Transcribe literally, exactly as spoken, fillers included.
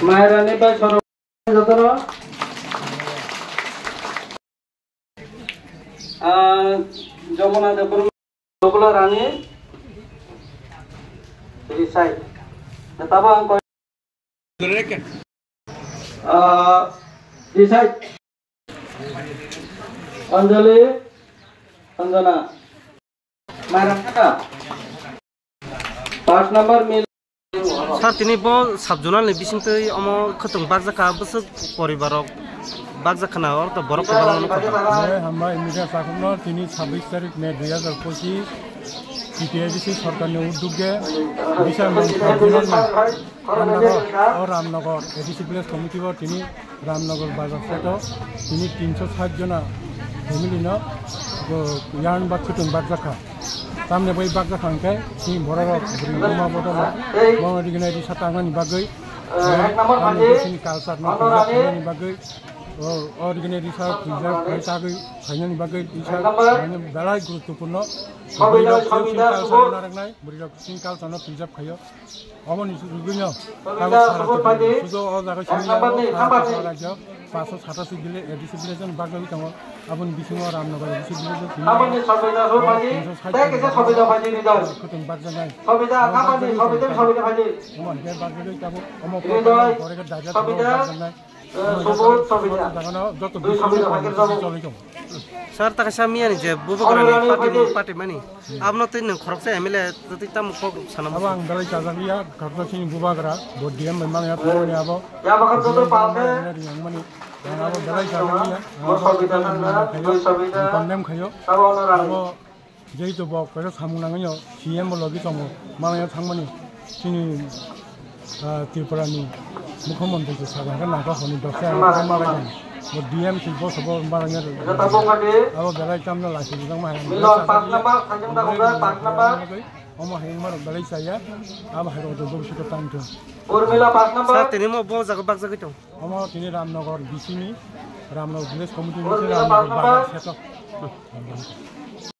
Maharani bai Sorok jotono. Ah, Jomuna Debbarma, Gokula Rani, Risai. Tabo ang koi-, ah, Risai. Anjali, Anjana. Mairang kata. Pas number mil. Sir, tini bo sub zonal ni bisingtwi omo khwtwng bakjakha, bwswk poribar rok bakjakha na, oro to borok kwbangma nukha. Hambai, media sakhukno tini sabbish tarik May dui hazar pochis T T A D C sorkarni uddogge Bisharmon sub zonal ni Ramnagar, o Ramnagar A D C village committee bo tini Ramnagar bazar seto tini tinsho sat jona family no bo yarn ba khwtwng bakjakha. Tamni bai bakjakha hwnkhe chini borok rok bwrwi rok ma bodol rok bono rigina risa tangnani bagwi, eh, tamni bai chini culture no preserve khainani bagwi, o, o rigina risa preserve khai sagwi khainani bagwi tisa belai guruttopurno. Bwrwi rok chini culture no narwknai, bwrwi rok chini culture no preserve khaio. Aboni rwgwino tabuk sara tongmani. Sujo o jaga simi yago sara tongma rajyo, paso satasi village, A D C village ni bagwi tongo. Aboni bisingo Ramnagar A D C village o simi yago, o, tinsho sait khwtwng bakjaknai. Omo hwnkhe bagwi tabuk omo borok khe daria tongo bakjaknai. Omo hwnkhe tabuk joto bisingo choli tongo. Sir, ta kaisa miyani je bubagrani party, party mani. Abono tei nwng khoroksa M L A tei tamo kok sana muchung. Abo ang belai chajak ya, khoroksa chini bubagra, bo D M bai mangya thangmani abo. D M bai mangya ringmani. Ang abo belai chajak ya. Ang abo condemn khayo. Abo jehetu bo kaisa samung nangya, C M bo logi tongo, mangya thangmani. Chini, ah, Tripura ni mukhyamantri se sagang khe nangkha hwnwi doksa ang khe malai kha. Bo D M se bo sabo malai ya. Abo belai tamno lachi bijak ma hai. Milo, pas number, thangkhe da hokha, pas number. Omo hai ma belai chaya. Abo hai rok bo bisingo tang thung. Urmila, pas number. Sir, tini mo bo jaga bakjagwi tong. Omo tini Ramnagar bisingni, Ramnagar village committee ni Urmila, pas Ramnagar number. Bazar seto.